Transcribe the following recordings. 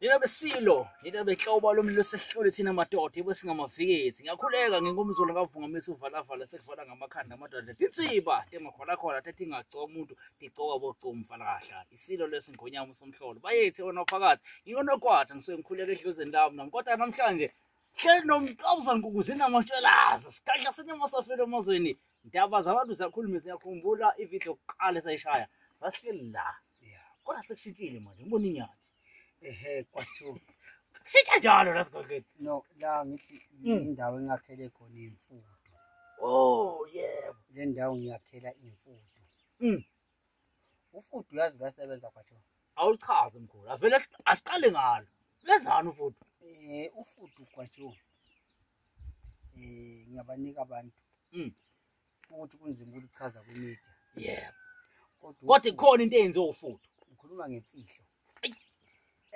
Nina besilo, nina behlobo lomlilo sehlole thina madoda, yebo singamavikithi. Ngiyakhuleka ngingumzulu ngavungamisa uvalavala sekuvala ngamakhanda amadoda. Tinsiba temakhona khona tethi ingagcoka umuntu, tigcoka bogcoka umfana kahle. Isilo lesingonyama somhlolo. Bayethe wena phakathi. Ngiyonogwaja ngisuke ngikhuleka edlozeni lami nami. Kodwa namhlanje hleli nomqawuza nkukuzini amatshelaza. Sigadla senyama safela emazweni. Ndaba zabantu ziyakhuluma siyakhumbula ivideo yokuqala esayishaya. Sasihleli la. Yeah. Kodwa sekushintshile manje ngibona inyathi. Ehhe kwathu. Kushintsha njalo la sigodlweni. No, la ngithi indawo engakhele khona imfudu. Oh yebo. Le ndawo ngiyakhela imfudu. Ufudu uyazi uyasebenza kwathu. Awuchaze mkhulu. Avele asiqale ngalo. Lezani ufudu? Ufudu kwathu. Ngiyabanika abantu. Ukuthi kunzima ukuchaza kwimedia. Yebo. Kodwa ikhona into eyenziwa ufudu. Ngikhuluma ngemfihlo.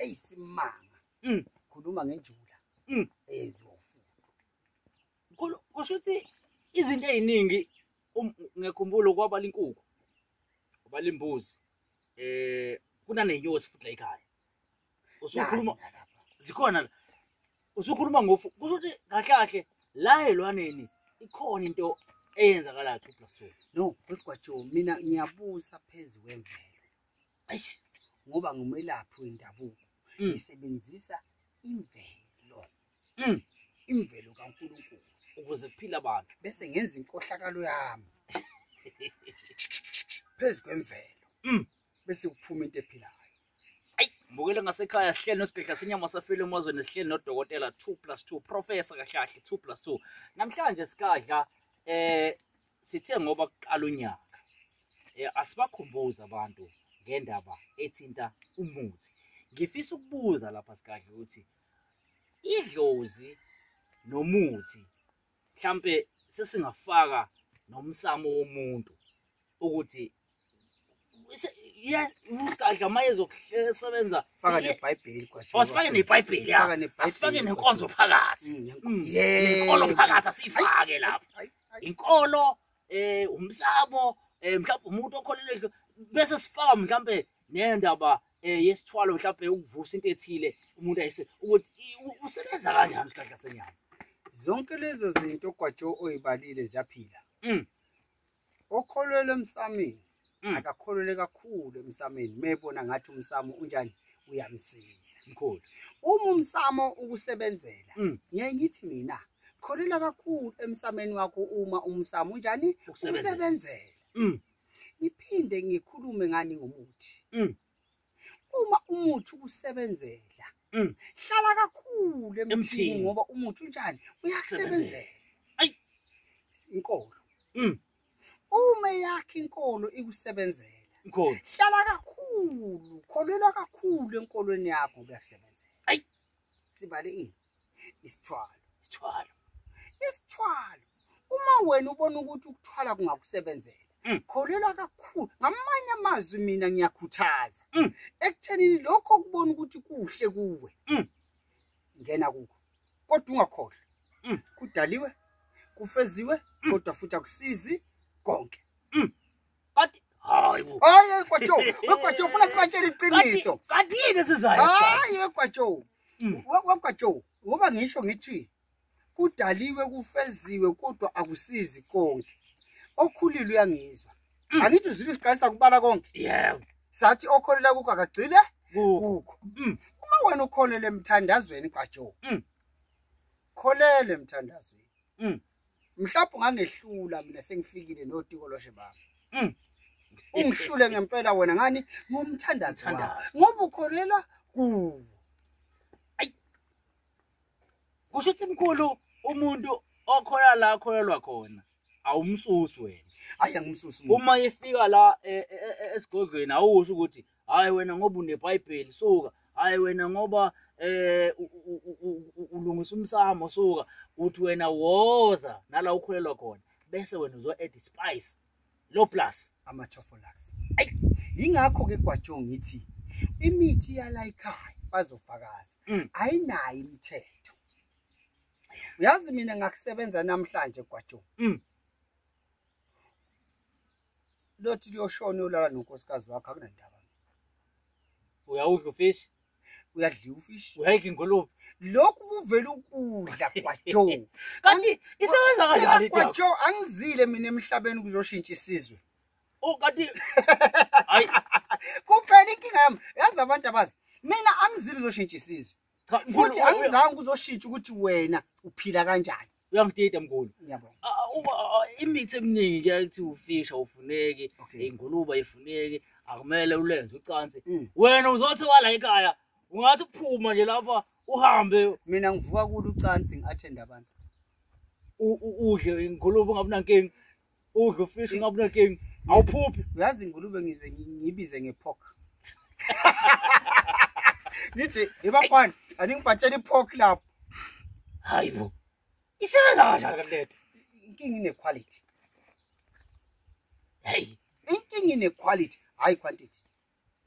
Eyisimanga. Khuluma ngenjula. Eyenziwa ufudu. Mkhulu, kusho ukuthi izinto eziningi ngiyakhumbula kwabala inkukhu, kwabala imbuzi, kunanenyosi futhi la ekhaya. Usukhuluma zikhona la. Usukhuluma ngofu, kusho ukuthi kahle kahle la elwaneni ikhona into eyenzakalayo 2 + 2. No, Gwajo, mina ngiyabusa phezu kwemvelo. Eish, ngoba ngumelaphi wendabuko. Ngisebenzisa imvelo. Imvelo kaNkulunkulu ukuze kuphile abantu. Bese ngenza inkohlakalo yami phezu kwemvelo. Bese kuphuma into ephilayo. Ayi, mbukele ngasekhaya sihleli nosigedla senyama safile emazweni, sihleli nodokotela 2 + 2, professor kahle kahle 2 + 2. Namhlanje sikadla sithe ngoba kuqala unyaka. Asibakhumbuze abantu ngendaba ethinta umuthi. Ngifisa ukubuza lapha sikadla ukuthi idlozi nomuthi mhlambe sesingafaka nomsamo womuntu ukuthi usikadla maye zokusebenza faka neBhayibheli kwaJehova. Asifake neBhayibheli, ya. Faka neBhayibheli, Asifake nenkonzo phakathi. Yebo. Inkolo phakathi asifake lapha. Inkolo, umsamo, mhlawumbe umuntu okholelwe bese sifaka mhlawumbe nendaba yesithwalo mhlawumbe ukuvusa into ethile umuntu ayise ukuthi usebenza kanjani isihlahla senyama. Zonke lezo zinto Gwajo oyibalile ziyaphila. Okholelwe emsameni akakholelwe kakhulu emsameni, mebona ngathi umsamo unjani uyamsiza. Mkhulu. Uma umsamo ukusebenzela, ngiyaye ngithi mina kholelwa kakhulu emsameni wakho uma umsamo unjani Ukusebenzela. ukusebenzela. Ngiphinde ngikhulume ngani ngomuthi. Uma umuthi ukusebenzela, hlala kakhulu emthini Emthini. ngoba umuthi unjani uyakusebenzela. Ayi. Inkolo. Uma yakhe inkolo ikusebenzela, Inkolo. hlala kakhulu, kholelwa kakhulu enkolweni yakho ngoba iyakusebenzela. Ayi. Sibale ini? Isithwalo. Isithwalo. Isithwalo. Uma wena ubona ukuthi ukuthwala kungakusebenzela, kholelwa kakhulu. Ngamanye amazwi mina ngiyakhuthaza ekuthenini lokho okubona ukuthi kuhle kuwe, ngena kukho. Kodwa ungakhohlwa. Kudaliwe, kufeziwe, kodwa futhi akusizi konke. But hayi bo. Hayi Gwajo, Gwajo ufuna sibatshele iqiniso. Kanti yini esizayo? Hayi Gwajo. Gwajo, ngoba ngisho ngithi kudaliwe kufeziwe kodwa akusizi konke. Okhulile uyangizwa. Angithi uzile usiqalisa kubala konke. Yebo. Sathi okholela kukho akagxile Kukho. kukho. Uma wena ukholele emthandazweni Gwajo. Kholele emthandazweni. Mhlawumbe ungangehlula mina sengifikile notiko loshe baba. Ungihlule ngempela wena ngani ngomthandazo wakho. Umthandazo. Ngoba ukholela kuwo. Ayi. Kusho ukuthi mkhulu umuntu okhola la akholelwa khona awumsusi wena. Hayi angimsusi umuntu. Uma efika la esigodlweni awusho ukuthi hayi wena ngoba uneBhayibheli suka, hayi wena ngoba ulungisa umsamo suka, uthi wena woza nala ukholelwa khona bese wena uzo add spice lo plus amathofolax. Ayi. Yingakho ke Gwajo ngithi imithi yala ekhaya bazofakaza ayinayo imithetho. Uyazi mina ngakusebenza namhlanje Gwajo. Lothi liyoshona uyolala nonkosikazi wakho akunandaba. Uyawudla ufish? Uyadliwa ufish. Uyayidla ingulube. Lokhu kuvela ukudla kwaJoe. Kanti isebenza kanjani kwaJoe? Angizile mina emhlabeni kuzoshintsha isizwe. Oh kanti hayi kuphela inkinga yami. Yazi abantu abazi. Mina angizile uzoshintsha isizwe. Futhi angizange uzoshintsha ukuthi wena uphila kanjani. Uyangidida mkhulu. Ngiyabonga. Imithi eminingi kuyathi ufisha ufuneki, ingulube ayifuneki, akumele ulenze ucansi. Wena uzothi wala ekhaya ungathi uphuma nje lapha uhambe. Mina ngivuka kulo ucansi ngi-attend abantu. Udle ingulube ungabi nankinga. Udle ufish ungabi nankinga. Awuphuphi. Uyazi ingulube ngize ngiyibize ngepork. Ngithi ibafana aningibhatshela ipork lapho. Hayibo. Isebenza kanjani kanti lento? Inkinga ine-quality. Hey, inkinga ine-quality, hayi quantity.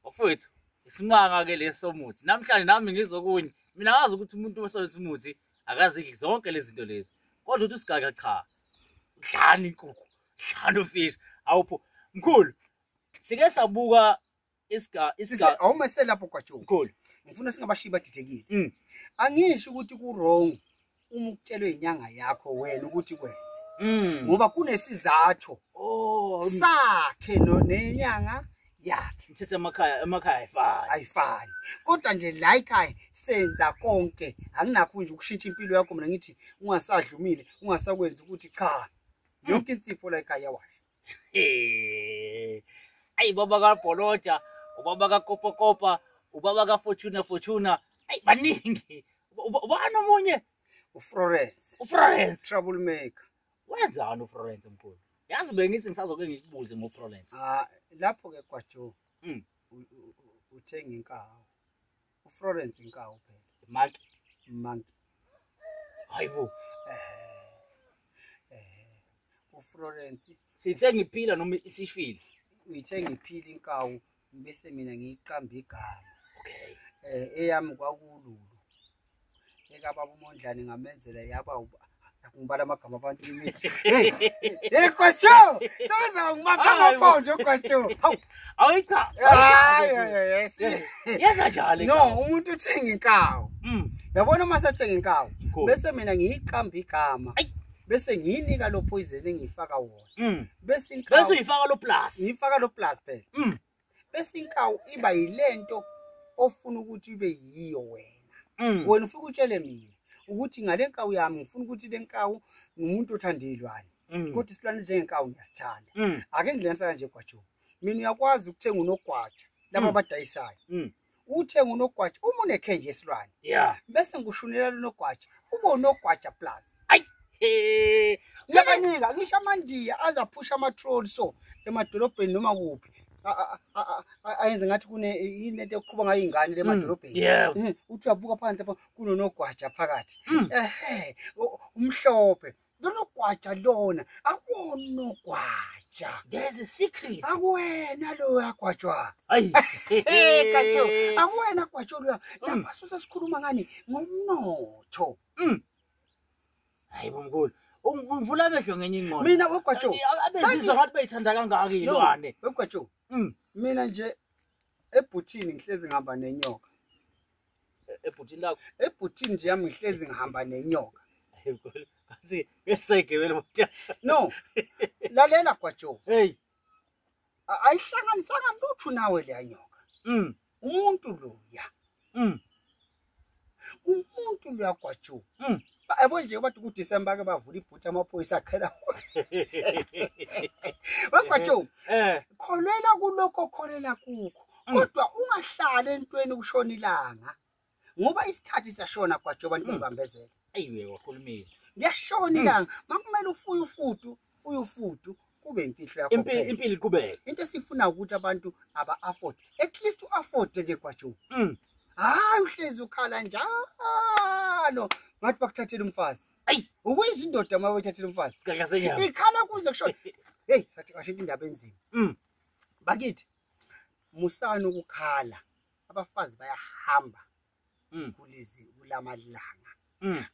Bafowethu, isimanga ke lesi somuthi. Namhlanje nami ngizokunye. Mina ngazi ukuthi umuntu osebenzisa umuthi akazidli zonke lezi zinto lezi. Kodwa uthi usigaga cha. Dlani inkukhu, dlani ufish. Awupho. Mkhulu, sike sabuka isiga awuma selapho kwaJoe. Mkhulu, ngifuna singabashiyi badidekile. Angisho ukuthi ku wrong uma ukutshelwe inyanga yakho wena ukuthi kwenze. Ngoba kunesizathu sakhe nenyanga yakhe. Mthethe emakhaya ayifani. Ayifani. Kodwa nje la ekhaya senza konke. Anginakho nje ukushintsha impilo yakho mina ngithi ungasadlumile, ungasakwenza ukuthi cha. Yonke insipho la ekhaya yawasha. Ayi baba kaBholoja, ubaba kaKopakopa, ubaba kaFortuna Fortuna. Ayi baningi. Ubani omunye? uFlorence. uFlorence troublemaker. Wenzani uFlorence mkhulu? Yazi bengithi ngisazoke ngikubuze ngoFlorence. Ah, lapho ke kwaJoe. Uthenga inkawu. uFlorence inkawu phela. Monkey. Monkey. Hayibo. uFlorence sithenga iphila noma isifile? Uyithenga iphila inkawu bese mina ngiyiqamba igama. Okay. Eyami kwakululu. Ekababa uMondlane ngamenzela yaba ngibala amagama abantu kimi. Hey, hey kwaJoe, sebenza ngibapha amaphondo kwaJoe. Hawu. Ayi cha. Hayi. Yenza njalo. No, umuntu uthenga inkawu. Yabona uma sethenga inkawu, bese mina ngiyiqamba igama. Bese ngiyinika lo poison engiyifaka wona. Bese inkawu. Bese uyifaka lo plus. Ngiyifaka lo plus phela. Bese inkawu iba yilento ofuna ukuthi ibe yiyo wena. Wena ufike utshele mina ukuthi ngale nkawu yami ngifuna ukuthi le nkawu ngumuntu othanda izilwane. Kodwa isilwane njengenkawu ngiyasithanda. Ake ngilenisa kanje kwaJoe. Mina uyakwazi ukuthenga unogwaja laba abadayisayo. Uthenga unogwaja uma unekhenje yesilwane. Bese ngikushunela lonogwaja ube unogwaja plus. Ayi. Ngiyabanika ngisho amandiya azaphusha ama-troll so emadolobheni noma kuphi. Ayenze ngathi kune into yokuqhuba ngayo ingane lemadolobheni. Uthi uyabuka phansi lapha kunonogwaja phakathi. Ehhe, umhlophe. Lonogwaja lona akuwonogwaja. There's a secret. Akuwena lo yagwajwa. Ayi. Eh katsho, akuwena gwajo lo. Lapha sesikhuluma ngani ngomnotho. Hayi bomkhulu. Ungivula amehlo ngenye ingqondo. Mina wegwajo. Abezizwe ngathi bayithanda kangaka izilwane. Wegwajo. Mina nje ebhuthini ngihlezi ngihamba nenyoka. Ebhuthini lakho? Ebhuthini nje yami ngihlezi ngihamba nenyoka. Kathi besayigibele bhuti. No. Lalela gwajo. Hey. Ayihlanganisanga lutho nawe leya nyoka. Umuntu loya. Umuntu loya gwajo. Yabo nje bathi ku December ke bavula ibhuthi amaphoyisa aqhela. Wegwajo. Kholwela kulokho okholelwa kukho. Kodwa ungahlali entweni kushona ilanga. Ngoba isikhathi siyashona gwajo abantu bayibambezela. Ayiwe wakhulumile. Liyashona ilanga. Makumele ufuye ufudu, ufuye ufudu kube imfihlo yakho. Impilo iqhubeke. Into esifuna ukuthi abantu aba afford. At least uafford ke gwajo. Hayi uhlezi ukhala njalo. Ngathi bakuthathela umfazi. Ayi, ukwenza indoda uma bethathela umfazi. Sigadla senyama. Ikhala kuze kushona. Hey, sathi kashintsha indaba enzima. Bakithi musana ukukhala. Abafazi bayahamba kulezi kulamalanga.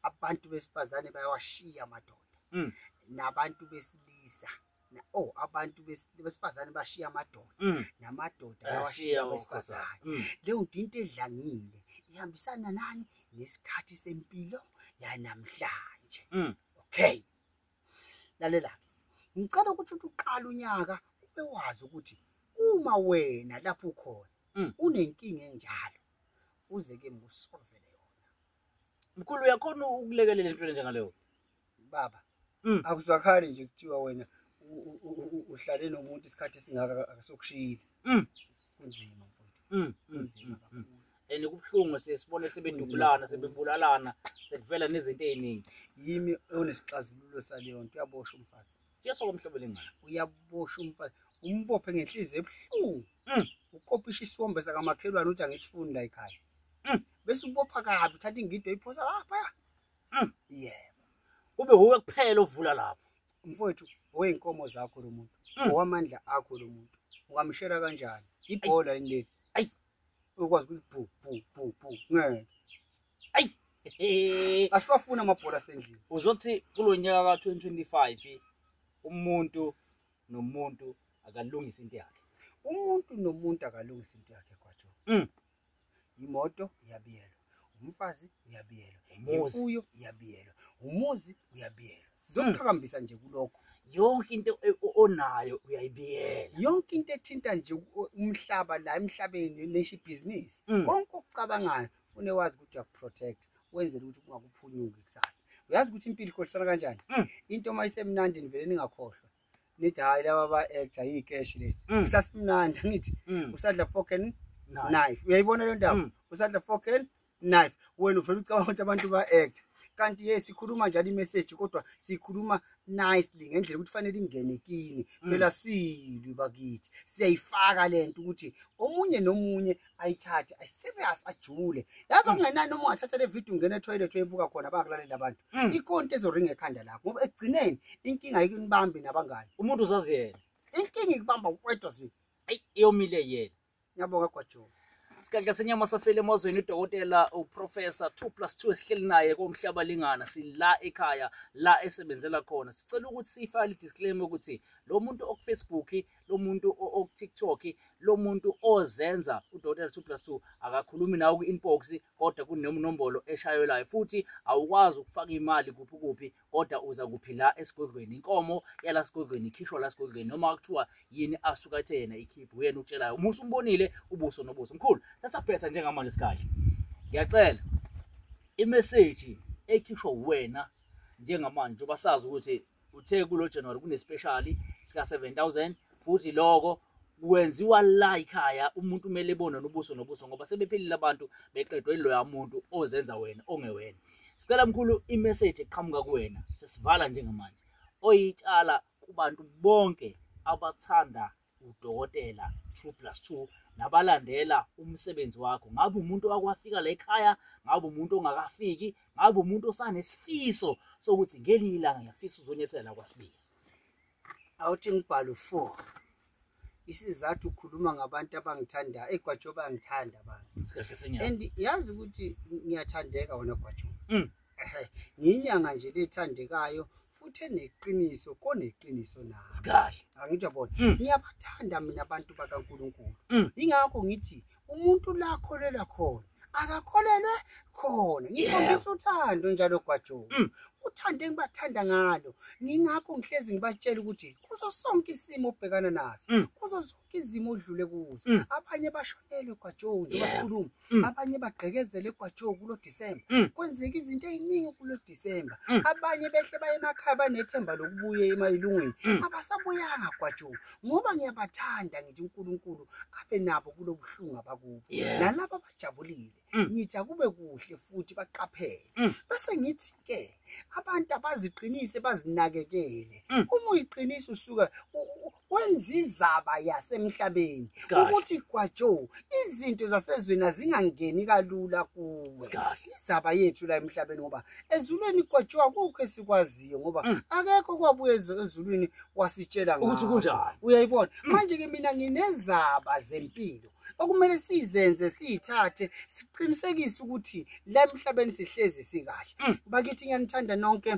Abantu besifazane bayawashiya amadoda. Nabantu besilisa Abantu besifazane bashiya amadoda, namadoda ayawashiya abesifazane. Leyo nto into edlangile ihambisana nani nesikhathi sempilo yanamhlanje. Okay, lalela, ngicela ukuthi uqale unyaka ube wazi ukuthi uma wena lapho ukhona unenkinga enjalo, uze ke musolvele yona. Mkhulu, uyakhona ukulekelela entweni njengaleyo? Baba, akuzwakhali nje kuthiwa wena uhlale nomuntu isikhathi esingaka akasokushiyile. Kunzima mfowethu. Kunzima kakhulu. And kubuhlungu sesibone sebedubulana, sebebulalana, sekuvela nezinto eziningi. Yimi onesixazululo saleyo nto, uyaboshwa umfazi. Jesu komhlobo lengane. Uyaboshwa umfazi, umbophe ngenhliziyo ebuhlungu. Ukopisha isiwombe sakamakhelwane uthi angisifuni la ekhaya. Bese ubopha kabi, uthatha ingido uyiphosa lapha. Yebo. Kube huwe kuphela ovula lapho. Mfowethu, oweyinkomo zakho lo muntu, owamandla akho lo muntu. Ungamshela kanjani? Ibhola yini leli? Ayi. Ukwazi ukuthi bu bu bu bu. Ngeke. Ayi. Asifuna amabhola asendlini. Uzothi kulonyaka ka2025 umuntu nomuntu akalungisa into yakhe. Umuntu nomuntu akalungisa into yakhe kwaJo. Imoto iyabiyelwa, umfazi uyabiyelwa, imfuyo iyabiyelwa, umuzi uyabiyelwa. Sizokuphakambisa nje kulokho. Yonke into onayo uyayibiyela. Yonke into ethinta nje umhlaba la emhlabeni, nesho ibhizinisi. Konke okucabangayo ufune wazi ukuthi uyakuprotect, wenzele ukuthi kungakuphunyuki kusasa. Uyazi ukuthi impilo ikhohlisana kanjani? Into uma isemnandi nivele ningakhohlwa. Nithi hayi laba ba-actor yikeshi lezi. Kusasimnandi angithi usadla fork and knife. Uyayibona leyo ndaba? Usadla fork and knife. Wena uvela ucabanga ukuthi abantu ba-actor. Kanti ye sikhuluma njalo imessage kodwa sikhuluma nicely ngendlela ukuthi fanele ingene kini. Phela silwi bakithi. Siyayifaka lento ukuthi omunye nomunye ayithathe, ayiserious ajule. Yazi okungenani noma ungathatha le video ungena etoilet uyibuka khona bangakulalela abantu. Ikhona into ezoringa ekhanda lakho ngoba ekugcineni inkinga ayikunibambi nabangani. Umuntu uzazi yena. Inkinga ikubamba ukwedwa nje. Ayi iyomile yena. Ngiyabonga kwaJo. Sigadla senyama safele emazweni, udokotela uProfessor 2+2 esihleli naye komhlaba lingana, sila ekhaya la esebenzela khona. Sicela ukuthi sifake i-disclaimer ukuthi lo muntu oku-Facebook, lo muntu oku-TikTok, lo muntu ozenza udokotela 2+2 akakhulumi nawe ku-inbox, kodwa kunenombolo eshayelayo, futhi awukwazi ukufaka imali kuphi kuphi, kodwa uza kuphi la esigodlweni. Inkomo yala sigodlweni ikhishwa la sigodlweni, noma kuthiwa yini asuka ethe yena ikhiphe, uyena ukutshelayo. Uma usumbonile ubuso nobuso. Mkhulu, sesaphetha njengamanje sikahle. Ngiyacela imessage ekhishwa wena njengamanje, njengoba sazi ukuthi uthe kulo January kune special sika 7000, futhi lokho kwenziwa la ekhaya, umuntu kumele ebone nobuso nobuso ngoba sebephilile abantu beqedwe yiloya muntu ozenza wena ongewena. Sicela mkhulu imessage eqhamuka kuwena, sesivala njengamanje, oyitshala kubantu bonke abathanda udokotela 2+2 nabalandela umsebenzi wakho. Ngabe umuntu owakwafika la ekhaya, ngabe umuntu ongakafiki, ngabe umuntu osanesifiso sokuthi ngelinye ilanga ngiyafisa uzonyathela kwaSibiya. Awuthi ngibhale u4. Isizathu ukhuluma ngabantu abangithandayo, eGwajo bayangithanda abantu. And yazi ukuthi ngiyathandeka wena Gwajo. Ngiyinyanga nje lethandekayo futhi eneqiniso, koneqiniso nayo. Sikahle. Angijabona. Ngiyabathanda mina abantu bakaNkuluNkulu. Ingakho ngithi umuntu la akholelwa khona, akakholelwe khona. Ngikhombisa uthando njalo Gwajo. Uthando engibathanda ngalo. Ngingakho ngihlezi ngibatshela ukuthi kuso sonke isimo obhekana naso, kuso zonke izimo odlule kuzo. Abanye bashonele Gwajo njengoba sikhuluma, abanye bagqekezele Gwajo kulo December. Kwenzeka izinto eziningi kulo December. Abanye behle baye emakhaya banethemba lokubuya emayilungweni. Abasabuyanga Gwajo ngoba ngiyabathanda, ngithi uNkulunkulu abe nabo kulobuhlungu abakubo. Nalabo abajabulile ngithi akube kuhle futhi baqaphele. Bese ngithi ke abantu abaziqinise bazinakekele. Uma uyiqinisa usuka wenza izaba yasemhlabeni ukuthi Gwajo izinto zasezweni azingangeni kalula kuwe. Izaba yethu la emhlabeni, ngoba ezulwini Gwajo akukho esikwaziyo, ngoba akekho kwabuye ezulwini wasitshela ukuthi kunjani. Uyayibona manje ke mina nginezaba zempilo okumele sizenze, siyithathe, siqinisekise ukuthi la emhlabeni sihlezi sikahle. Bakithi ngiyanithanda nonke.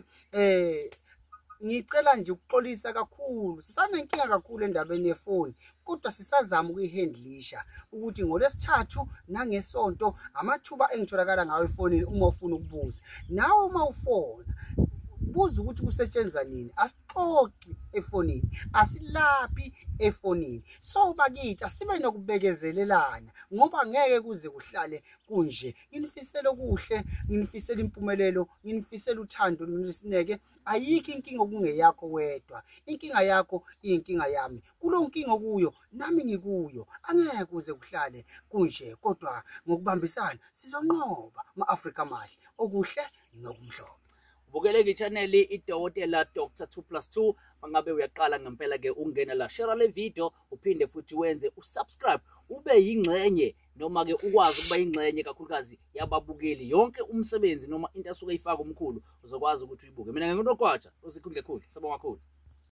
Ngicela nje ukuxolisa kakhulu, sisanenkinga kakhulu endabeni yefoni, kodwa sisazama ukuyihandlisha ukuthi ngoLwesithathu nangeSonto amathuba engitholakala ngawo efonini. Uma ufuna ukubuza nawe, uma ufona buza ukuthi kusetshenzwa nini. Asixoxi efonini, asilaphi efonini. So bakithi, asibe nokubekezelelana ngoba ngeke kuze kuhlale kunje. Nginifisela okuhle, nginifisela impumelelo, nginifisela uthando nesineke. Ayikho inkinga okungeyakho wedwa, inkinga yakho iyinkinga yami. Kulo nkinga okuyo nami ngikuyo, angeke kuze kuhlale kunje, kodwa ngokubambisana sizonqoba. Ma-Afrika mahle, okuhle nokumhlophe. Ubukeleke i-channel iDokotela Dr 2 plus 2. Mangabe uyaqala ngempela ke ungena la, share le video, uphinde futhi wenze usubscribe, ube yingxenye noma ke ukwazi ukuba yingxenye kakhulukazi yababukeli. Yonke umsebenzi noma into asuke ifaka umkhulu uzokwazi ukuthi uyibuke. Mina nginguNogwaja uzikhundle khulu. Sabonga kakhulu.